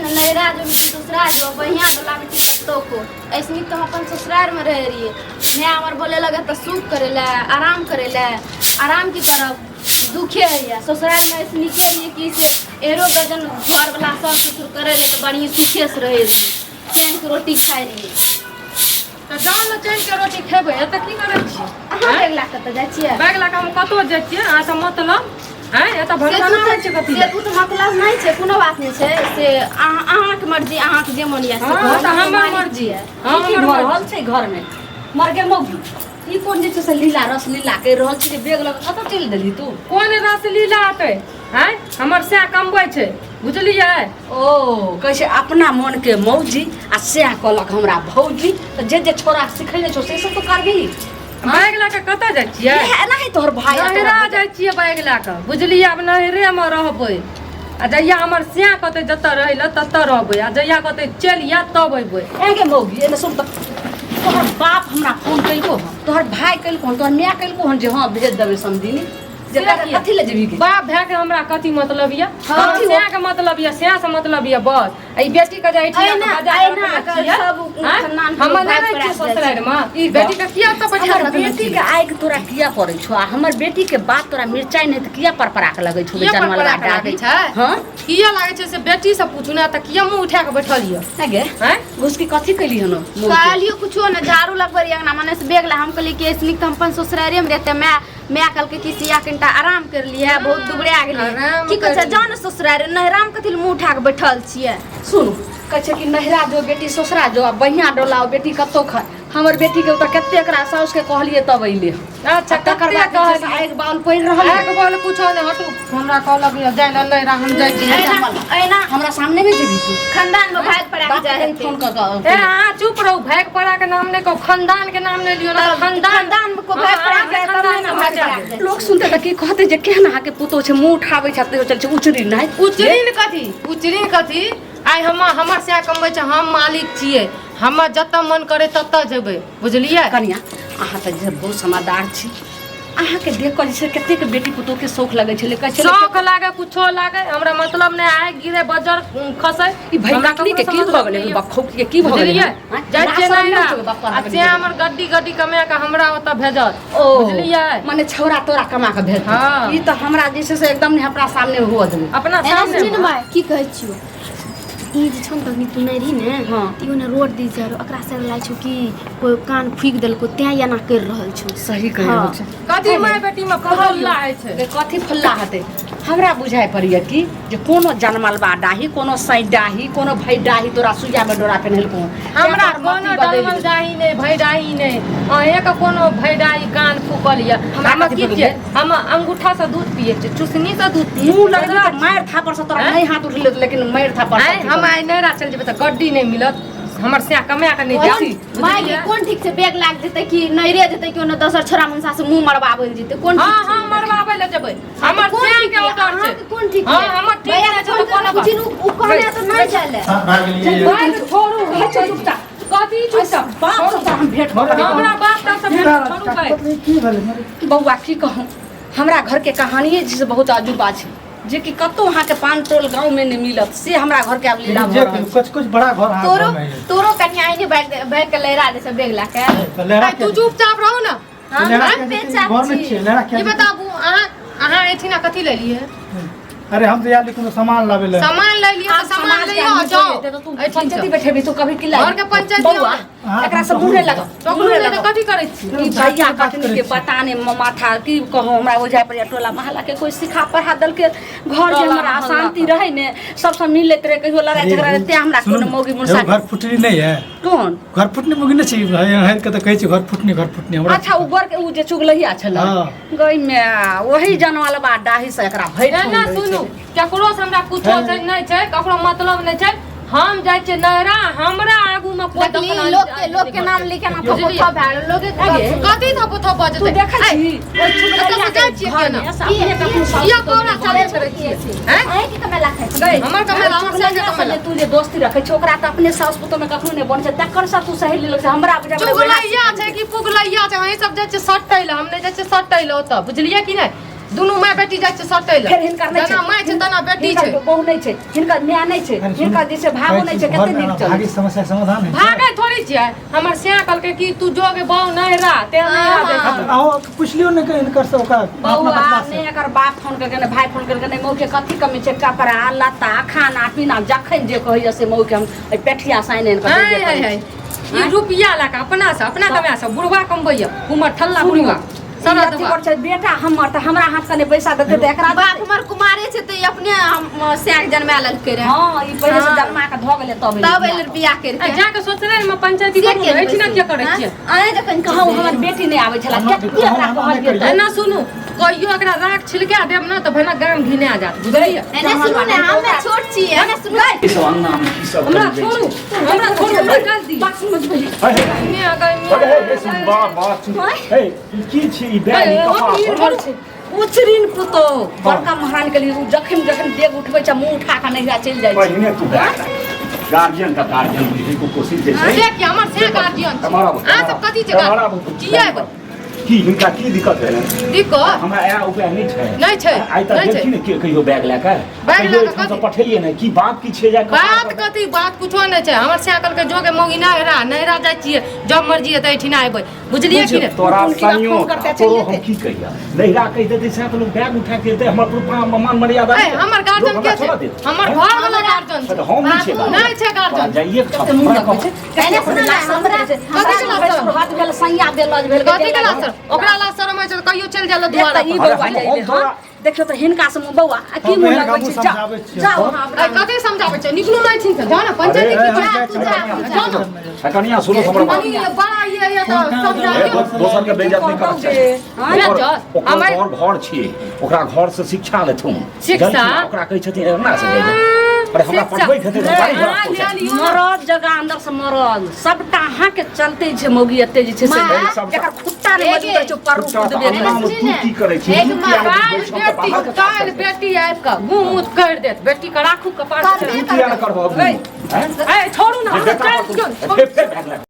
ने नैहरा जो बेटी ससुरा जो बढ़िया डोला बेटी कतौ को ऐसे नीक तऽ हम अपन ससुरारमे रहै रहियै। माय हमर बोले लगे तऽ सुख करै लए, आराम करै लए। आराम की करब, दुखे होइए। ससुरालमे ऐसे नीके रहियै कि से एरो गजन घरवला सास ससुर करै रहै तऽ बढ़िआँ सुखेसँ रहै रहियै, चैनके रोटी खाइ रहियै। तऽ जाउ ने, चैन के रोटी खेबै। एतऽ की करै छियै? अहाँ बैग लए कऽ तऽ जाइ छियै? बैग लए कऽ हम कतौ जाइ छियै, अहाँ से मतलब आँय? एतऽ भनसा होइ छै कथी से ओ तऽ मतलब नहि छै, कोनो बात नहि छै। से अहाँके मर्जी, अहाँके जे मन यऽ से हँ करू। तऽ हमर मालिक मर्जी छियै। हँ, की हमर भऽ मर्जी। रहल छै घरमे? मर गेल मौगी, ई कोन जे छै से लीला रस लीला करि रहल छै जे बैग लऽ कऽ कतऽ चलि देलही तू? कोन रस लीला हेतै आँय? हमर सएह कमबै छै, बुझलियै? ओ कहै छै अपना मोनके मौजी आ सएह कहलक हमरा भौजी। तऽ जे जे छोरा सिखेने छौ से सब तू करबिही? बैग लए कऽ कतऽ जाइ छियै? इएह एनाही तोहर भाय आ तोहर नैहरा जाइ छियै बैग लए कऽ, बुझलियै? आब नैहरेमे रहबै आ जहिया हमर सएह कहतै जतऽ रहै लए ततऽ रहबै आ जहिया कहतै चलि आ तब अयबै। ए गे मौगी, एने सुन तऽ। तोहर बाप हमरा फोन केलको हन, तोहर भाय केलको हन, तोहर माय केलको हन जे हँ भेज देबै समधिनी जे से किया? कथी लए जेबही गे? बाप भाय के हमरा कथी मतलब यऽ? हँ। हमर सएह के मतलब यऽ, सएह से मतलब यऽ बस। आ ई बेटी के जे एहिठिना अहिना- के बजा के अहिना रखने अगर छियै, सब आँय? खानदान के हम लोग नहि भाग रहै छियै पड़ा जाइ छै। ससुरारिमे। ई बेटी के किया ओतऽ बैठा हमर रखने बेटी छियै? के आगि तोरा किया पड़ै छौ आ हमर बेटी के बात तोरा मिरचाइ नहि तऽ किया परपरा के लगै छौ? किया जनमल परपरा के डाही लागै छै? हँ, किया लागै छै से बेटी से पूछू ने। तऽ किया मुँह उठा के बैठल यऽ? नहि गे? आँय? घुसकी कथी कैली हन मोन के? कहलियो कुछो ने, झाड़ू लगबै रहियै अंगना मने से बैग ला। हम कहलियै कि ऐसे नीक तऽ हम अपन ससुरारिये मे रहते। माय माय कहलकै कि सिया कनिटा आराम कर लिहे, बहुत दुबरा गेली। आराम की कहै छै कर। जान ससुरारि, नैहरामे कथी लए मुँह उठा कऽ बैठल छियै? सुनू, कहै छै कि नैहरा जो बेटी ससुरा जो आ बढ़िआँ डोलाओ बेटी कतौ खाय। हमर बेटीके ओतऽ कते एकरा साउसके कहलियै तब अइले। अच्छा, तकर कते बाद जे छै से कहलियै? आगि बाउल पड़ि रहल आगि बोल कुछो नहि, हटू। हमरा कहलक यऽ जाइ लए नैहरा, हम जाइ छी। अहिना अहिना हमरा सामने नहि जेबही तू। खानदान मे भाग पड़ा बाप जाइ के हेतै। फोन कऽ कऽ ए, अहाँ चुप रहू। भागि पड़ा के नाम नहि कहू, खानदान के नाम नहि लियौ ना। खानदान खानदान मे को भाग पड़ा अहाँके जाय तब खानदान ने से भाग बचा पड़ा देब। जाइ। लोक सुनते तऽ की कहते जे केहन अहाँके पुतोह छै, मुँह उठाबै छै तैयो चल छै उचरी नहि। उचरीन कथी, उचरीन कथी? आइ हम हमर सएह कमबै छै, हम मालिक छियै, हमर जतऽ मन करे ततऽ जेबै, बुझलियै? कनिया, अहाँ तऽ जे बहुत समझदार छी। अहाँके देख कऽ जे छै कतेक बेटी पुतोहके शौक लगै छलै, कहै छलै शौक लागे, कुछो लागे, हमरा मतलब नहि। आइ गिरे बजर खसै, ई भई हमरा कटनी के ककरोसँ की भऽ मतलब गेलै? नहि यऽ। बखौकी के की भऽ गेलै? बुझलियै? आँय? जाइ छियै लाशा नहि नैहरा छौ बाप आ अहाँके से हमर गड्डी गड्डी कमा कऽ हमरा ओतऽ भेजत, ओ बुझलियै? मने छौड़ा तोरा कमा कऽ भेजतै? हँ। ई तऽ हमरा जे छै से एकदम नहि अपना सामने हुअ देबै। अपना एना सामने सुन माय, की कहै छियौ, ई जे छौ ने तखनी तू नहि रही ने, हँ। तऽ इहो ने रोड दिस जाइ रहौ। एकरा से लागै छौ कि कोइ कान फूकि देलको, तें एना करि रहल छौ। सही कहि हँ। रहल छै। कथी माय बेटी मे फल्ला होइ छै? गे, कथी फल्ला हेतै? हमरा बुझाइ पड़ैए कि जे कोनो जनमलबा डाही, कोनो सैडाही, कोनो भैडाही तोरा सुइयामे डोरा पेन्हेलको। हमरा तैं तोहर कोनो मति बदलि डलमल गेल। डाही नहि, भैडाही नहि। अहेँके कोनो भैडाही कान फूकल यऽ। हमरा हम कथी की बोललियै? छियै? हम अंगूठासँ दूध पियै छियै, चुसनीसँ दूध पियै मुँह छियै। लगबी तऽ मारि थापड़सँ तोरा आँय? नहि हाथ उठलै, लेकिन मारि थापड़ आँय, हम आइ नैहरा चलि जेबै तऽ गड्डी नहि मिलत, हमर सएह कमा कऽ नहि देत। माय गे, कोन ठीक छै बैग लाग जेतै कि नैरे जेतै कि ओने दोसर छोरा मुनसा से मुंह मरबाबै लए जेतै, कोन हँ ठीक छै? हँ, मरबाबै लए जेबै। हमर कोन सएह ठीक के छै? ऑर्डर छै। अहाँके कोन ठीक हँ, छै? हमर ठीक भैया नहि छै फोन तऽ कोनो कऽ बात। पूछी ने, उ कहने तऽ नहि जाय लए। हाँ, भए गेलियै। बात छोड़ू। है छौ चुपचाप। कथी चुपचाप? बाप से तोरा हम भेंट करबै। हमरा बाप ताप से की भेंट भेल? छोड़ू भाइ। पत्नी, की भेलै मरे? बौआ, की कहूँ, हमरा घरके कहानिए जे छै से बहुत अजूबा छै, जे कि कतहु अहाँके पान टोल गाँवमे नहि मिलत, से हमरा घरके आब लीला लेकिन भऽ जे रहल छै। कुछ कुछ बड़ा घर अहाँ तोरो घरमे है। तोरो कनिया आइने बैग बैग के लहरा दे सब बैग ला के। तऽ लहरा आइ तू किया चुपचाप रहू ने। हम लहरा हम किया जेतै? बेचाप घरमे छी। छियै, लहरा किया ई जेतै? बताबू, अहाँ अहाँ एहिठिना कथी लेलियै? अरे, हम तऽ आयल रही कोनो सामान लाबै लए। सामान ले लिअ तऽ आब सामान समाज के लिअ आदमी जाओ। कोइ हेतै तऽ तू एहिठिन पंचायती बैठेबी तू कभी की घर के पंचायती बौआ, अहाँ एकरा सब मुँह नहि लगाओ। पकड़ू मुँह नहि तऽ लगाओ। कथी करै छी? ई भैया बात कटनी करै के छी। पता नहि माथा की कहूँ। हमरा बुझाइ पड़ैए टोला मोहल्ला के कोइ सिखा पढ़ा देलकै। घर जे टोला हमरा मोहल्ला अशान्ति रहै ने, सबसँ मिलैत रहै, कहियो लड़ाइ झगड़ा रहै, तें हमरा सुनू कोनो ने, मौगी एगो मुनसा घर फुटनी नहि है? कोन घर फुटनी मौगी नहि छै? हरि के तऽ कहै छै घर फुटनी, घर फुटनी हमरा। अच्छा, उ गोर के उ जे चुगलहिया छलै? हँ। गई मे वही जनमलबा डाही से एकरा भरि एना ठोन रहै सुनू, छलै। केकरो से हमरा कुछो छै नहि छै, ककरो मतलब नहि छै। हम जाइ छियै नैहरा, हमरा आगू में कोई देखली दखल लोक के नाम लिखे ना थप्पो बुझलियै? थप भए गेल लोके। आगे। कथी थप्पो थप भऽ तू जेतै? देखै छी ओहि एतऽ चुगलहिया से के जाइ छियै घर केना? मे से अपने कखनो साउस किया पुतोह कोरा नहि चले करै करै छियै हैं? अहीं के कमेला खाइ छी? गई। हमर कमेला, हमर चुगलहिया सासके से कमेला। जे तू जे दोस्ती रखै छी, ओकरा तऽ अपने साउस पुतोह मे कखनो नहि बनै छै, तकर साथ तू सहेली लग छै, हमरा बुझाइ पड़ै वएह। चुगलैया छै कि पुगलैया छै? अहीं सब जाइ छियै सटै लए, हम नहि जाइ छियै सटै लए ओतऽ, बुझलियै कि नहि? दुनू माय बेटी जाइ छै सटै लए फेर हिनकर नहि छै जेना माय छै तेना बेटी हिनकर छै बहु नहि छै हिनकर माय नहि छै अरे सुनू, हिनकर जे छै भावो नहि छै कहै छी, कते घरमे नीक चलै भागी समस्या समाधान होइ छै। भागै थोड़ी छियै हमर सिया कहलकै कि तू जोगे बहु नहि रह तें नहि रह जाइ हाँ, तऽ अहूँ पुछलियौ ने कि हिनकर से ओकरा अपना बौआ बदला से ने एकर बाप फोन करके ने भाई फोन करके ने मौके कथी कमी छै कपड़ा लत्ता खाना पीना जखन जे कहैया से मौके हम एहि पेठिया साइन आनि कऽ हाय देबे हाय करै हाय छी। ई रुपया लए कऽ अपना से अपना कमाए से बुढ़वा कमबैया उमर ठल्ला बुढ़वा ई सारा अथी दबा पर छै बेटा हमर तऽ हमरा हाथ से नहि पैसा देतै तऽ एकरा बाप हमर कुमारे छै तऽ ई अपने हम सैक जन्मा लेलकै रहे हँ ई पहिले से हाँ। जन्मा कऽ धऽ गेलै तब एलै तब बियाह एलै कऽ। बियाह करि आ के जाके सोचले ने पंचायती से करू के ने एहिठिना किया करै छियै अहाँ जखन कहू हमर बेटी नहि आबै छलै हमरा कते एकरा हम कहलियै नहि तऽ एना सुनू कहियो एकरा राख छिलका देब ने तऽ भनक गाम घिना जायत बुझलियै एने सुनू ने हमे छोट छी एने सुनू ई सब अंगना में की सब हमरा करै जाइ छोड़ू छै? हमरा छोड़ू हमरा गाल दी बात समझबै हे, हे, ने अगर हे, हे, हे, सुन, बा, बा, सुन। हे, ई की छी ई बैग ई कपार पर? उचरिन पुतोह बड़का महारानी के लिए उ जखन जखन डेग उठबै छै मुंह उठा कऽ नैहरा चलि जाइ छै पहिने तू बैग राख। गार्जियन का गार्जियन बुझै को कोशिश जे छै से कि हमर से गार्जियन छै हमारा अहाँ सब कथी छै हमारा गार्जियन किया एबै की हिनका की दिक्कत भेलनि दिक्कत हमरा इएह उपाय नहि छै नहि छै, आइ तक नहि छै। गेलखिन ने के कहियो बैग लए कऽ बैग कहियो लए कऽ एहिठामसँ कथी? पठेलियै ने की बात की छै जा बात कथी बात कुछो नहि छै हमर से कहलकै जोगे मौगी नहि हेरा नहिरा जाइ छियै जब मर्जी हेतै एहिठिना एबै बुझलियै कि नहि तोरा हुनकी बात संयो फोन करते चलि तोरो हम जेतै। की कहिया नहिरा कहि देतै सएह तऽ लोक बैग उठा के एतै हमर पूरा मान मर्यादा ए, हमर गार्जियन के छै हमर घर वाला गार्जियन तऽ हम नहि छै छै नहि छै गार्जियन जाइए के कते मुंह लगबै छै एने सुनू ने, कथी के लाज शरम? हाथ भेल सैया बेलज भेल कथी के लाज शरम? ओकरा लाज शरम होइ छै तऽ कहियो चलि जाइ एक दुआरा तऽ ई पर बौआ अरे जाइले हम हँ तोरा- देखियौ तऽ हिनका से मुँह बौआ आ की हम मुँह हिनका लगबै मुँह छी जाउ समझाबै छियै। जाउ अहाँ ए, अपना कथी समझाबै छै निकलू नहि छिन जाउ ने पंचायती अरे, की अरे, जाउ अरे, जाउ ने कनिया सुनो हमर बात कनी ये बड़ा ये ये तऽ समझाबियौ ए, दोसर के बेइज्जत नहि करक चाही हँ, ओकर- बेइज्जत? ओकर हमर- घर घर छियै ओकरा घर से शिक्षा लेथुन शिक्षा? जानथिन, ओकरा कहै छथिन एना से जाइए अरे हमरा शिक्षा। पठबै हेतै तऽ गाड़ी घोड़ा अहाँ पहुँचा लिअ लियौ ने। मरद जगह अंदर से मरद सबटा अहाँ के चलते छै मौगी एते जे छै से माँ, सबटा- एकर खुट्टा नहि मजबूत रहै छै पर खुट्टा तऽ कुदबे अंगना करै मे तू की करै छी एक तू किया नहि काल्हि बुझबै छी? हम तऽ बेटी बाहर के काज काल्हि करै छी। बेटी आबि कऽ मुँह मुँह करि देत बेटी के राखू कपार करबे तू किया नहि करबह ए, हैं? ए, छोड़ू ने जे हमरा बेटा चलि पर दियौ तू- फेर फेर भए गेलै।